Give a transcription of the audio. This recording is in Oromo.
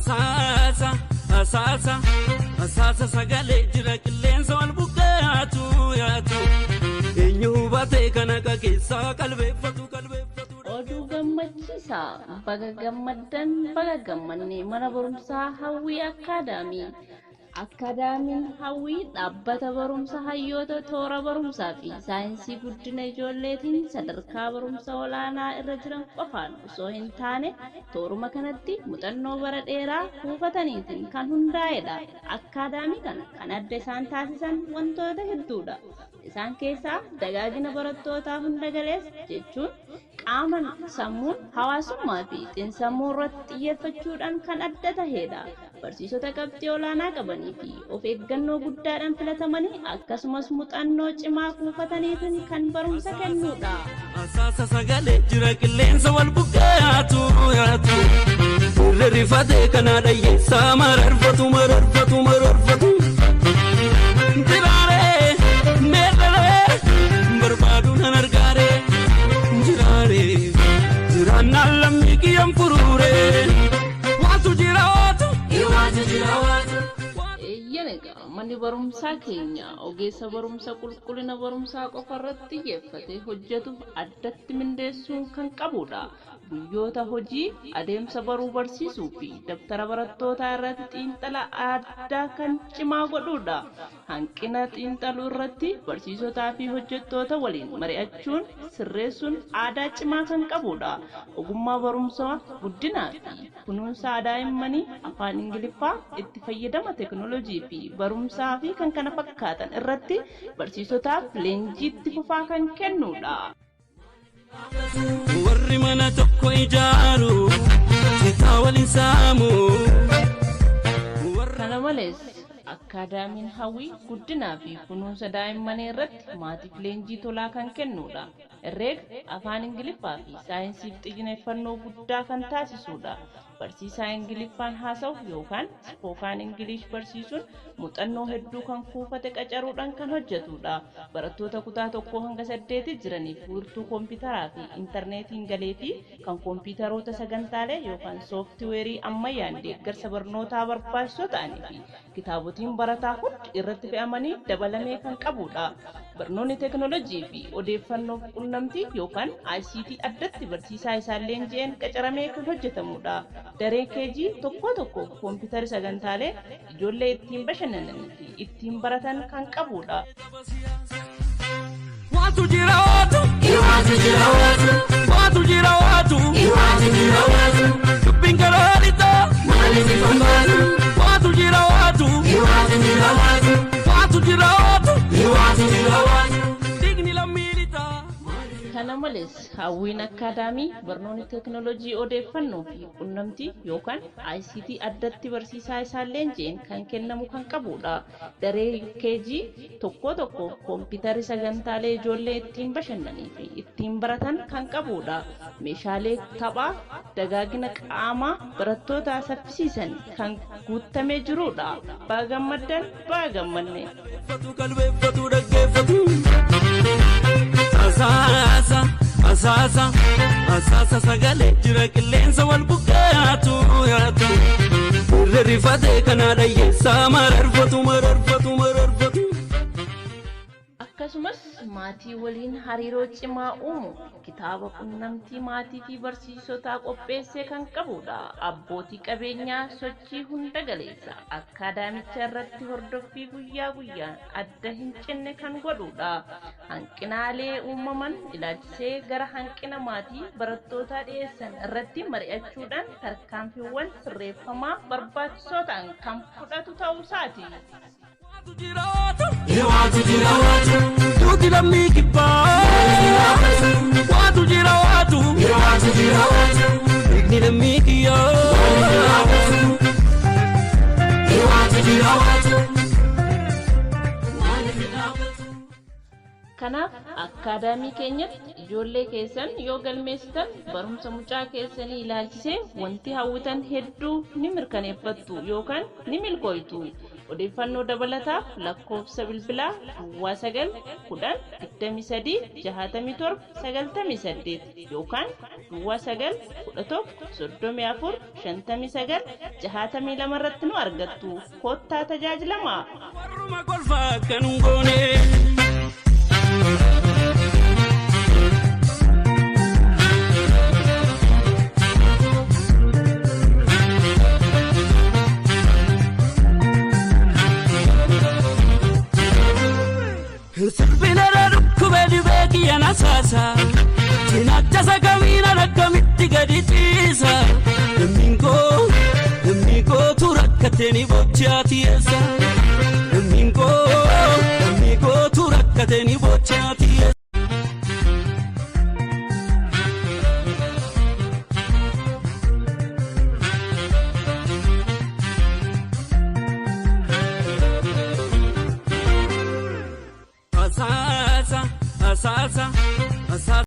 Asaasa asaasa asaasa sagalee jira qilleensa wal buqqaatu yaatu eenyu hubatee kana keessaa qalbeeffatu qalbeeffatu. Oduu gammachiisaa! Baga gammaddan, baga gammanne! Mana barumsaa Hawwii Akkaadaamii. Akkaadaamiin Hawwii dhaabbata barumsa hayyoota toora barumsaa fi saayinsii guddina ijoolleetiin sadarkaa barumsa olaanaa irra jiran qofaan osoo hin taane, tooruma kanatti muuxannoo bara dheeraa kuufataniitiin kan hundaa'edha. Akkaadaamii kana kan adda isaan taasisan wantoota hedduudha. Isaan keessaa dagaagina barattootaa hunda galeessa jechuun qaama, sammuun, hawaasummaa fi xiinsammuu irratti xiyyeeffachuudhaan kan adda tahedha. Barsiisota qabxii olaanaa qabanii fi of eeggannoo guddaadhaan filatamanii, akkasumas muuxannoo cimaa kuufataniitiin kan barumsa kennudha. Asaasa sagalee jira qilleensa wal buqqaatu yaatu irra rifatee kana dhayyeessaa mararfatu mararfatu mararfatu jiraaree meerree barbaadu nan argaaree jiraaree jiraannaan lammii kiyyaan furuuree waatu jira waatu waatu jira waatu. Eeyyan, egaa manni barumsaa keenya ogeessa barumsa qulqullina barumsaa qofa irratti xiyyeeffatee hojjetuuf addatti mindeessuun kan qabudha. Guyyoota hojii, adeemsa baruu barsiisuu fi dabtara barattootaa irratti xiinxala addaa kan cimaa godhudha. Hanqina xiinxaluu irratti barsiisotaa fi hojjettoota waliin mari'achuun sirreessuun aadaa cimaa kan qabudha. Ogummaa barumsaa, guddinaa fi kunuunsa daa'immanii, afaan Ingiliffaa, itti fayyadama teekinooloojii fi barumsaa fi kan kana fakkaatan irratti barsiisotaaf leenjii itti fufaa kan kennudha. Warri mana tokko ijaaru citaa waliin saamu. Kana malees, Akkaadaamiin Hawwii guddinaa fi kunuunsa daa'immanii irratti maatiif leenjii tolaa kan kennudha. Herreega, afaan Ingiliffaa fi saayinsiif xiyyeeffannoo guddaa kan taasisudha. Barsiisaa Ingiliffaan haasa'u yookaan spoken English barsiisuun muuxannoo hedduu kan kuufate qacaruudhaan kan hojjetudha. Barattoota kutaa 1 hanga 8 jiraniif wiirtuu koompitaraa fi intarneetiin galee fi kan koompitaroota sagantaalee yookaan sooftiweerii ammayyaan deeggarsa barnootaa barbaachisoo ta'anii fi kitaabotiin barataa hundi irratti fe'amanii dabalamee kan qabudha. Barnoonni teekinooloojii fi odeeffannoo quunnamtii yookaan ICT addatti barsiisaa isaan leenji'een qacaramee kan hojjetamudha. Daree KG tokko tokko koompitari sagantaalee ijoollee ittiin bashannananii fi ittiin baratan kan qabudha. Waatu jira waatu. Waatu jira waatu. Waatu jira waatu. Waatu jira waatu. Dubbiin karaa lixaa. Maaliif ifaan baatu? Waatu jira waatu. Waatu jira waatu. Waatu jira waatu. Waatu jira waatu. Digni lammii lixaa. Kana malees, Hawwiin Akkaadaamii barnoonni teekinooloojii odeeffannoo fi quunnamtii yookaan ICT addatti barsiisaa isaan leenji'een kan kennamu kan qabudha. Daree KG tokko tokko koompitari sagantaalee ijoollee ittiin bashannanii fi ittiin baratan kan qabudha. Meeshaalee taphaa dagaagina qaamaa barattootaa saffisiisan kan guutamee jirudha. Baga gammaddan, baga gammanne! Qalbeeffatu qalbeeffatu dhaggeeffatu. Asaasa asaasa asaasa sagalee jira qilleensa wal buqqaatu yaatu irra rifatee kana dhayyeessaa mararfatu mararfatu mararfatu. Akkasumas maatii waliin hariiroo cimaa uumu kitaaba quunnamtii maatii fi barsiisotaa qopheessee kan qabudha. Abbootii qabeenyaa sochii hunda galeessa akkaadaamicha irratti hordoffii guyyaa guyyaan adda hin cinne kan godhudha. Hanqinaalee uumaman ilaalchisee gara hanqina maatii barattootaa dhiyeessan irratti mari'achuudhaan tarkaanfiiwwan sirreeffamaa barbaachisoo ta'an kan fudhatu ta'uu isaati. Waatu jira waatu. Waatu jira waatu. Tuuti lammii kibbaa. Waatu jira waatu. Waatu jira waatu. Dhiigni lammii kiyyaa. Waatu jira waatu. Kanaaf akkaadaamii keenyatti ijoollee keessan yoo galmeessitan, barumsa mucaa keessanii ilaalchisee wanti hawwitan hedduu ni mirkaneeffattu yookaan ni milkooytu. Odeeffannoo dabalataaf lakkoofsa bilbilaa duwwaa 9 10 23 67 98 yookaan duwwaa 9 11 34 59 62 irratti nu argattu. Koottaa tajaajilamaa. Warruma golfaa kan hin goone. Sirbinarra dhukkubee dhibee kiyya na saasa. Cinaacha sakamiin akkamitti gadi ciisa. Lammiin koo lammii kootu rakkatee ni bochaa tiyeessa. Lammiin koo lammii kootu rakkatee ni bochaa tiyeessa. Asaasa asaasa asaasa.